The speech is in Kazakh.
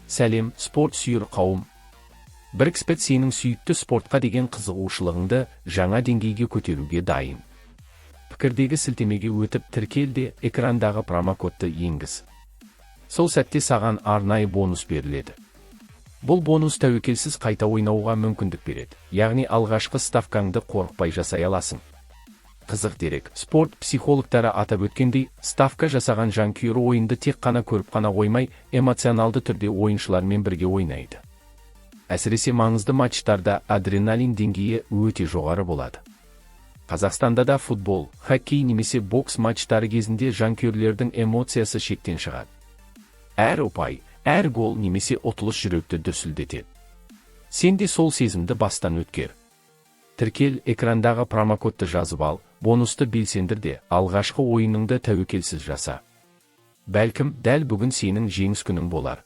Сәлем, спорт сүйер қауым! 1xBet сенің сүйікті спортқа деген қызығушылығыңды жаңа деңгейге көтеруге дайын. Пікірдегі сілтемеге өтіп, тіркел де, экрандағы промокодты енгіз. Сол сәтте саған арнайы бонус беріледі. Бұл бонус тәуекелсіз қайта ойнауға мүмкіндік береді, яғни алғашқы ставкаңды қорықпай жасай аласың. Қызық дерек: спорт психологтары атап өткендей, ставка жасаған жанкүйер ойынды тек қана көріп қана қоймай, эмоционалды түрде ойыншылармен бірге ойнайды. Әсіресе маңызды матчтарда адреналин деңгейі өте жоғары болады. Қазақстанда да футбол, хоккей немесе бокс матчтары кезінде жанкүйерлердің эмоциясы шектен шығады. Әр ұпай, әр гол немесе ұтылыс жүректі дүрсілдетеді. Сен де сол сезімді бастан өткер. Тіркел, экрандағы промокодты жазып ал, бонусты белсендір де, алғашқы ойыныңды тәуекелсіз жаса. Бәлкім, дәл бүгін сенің жеңіс күнің болар.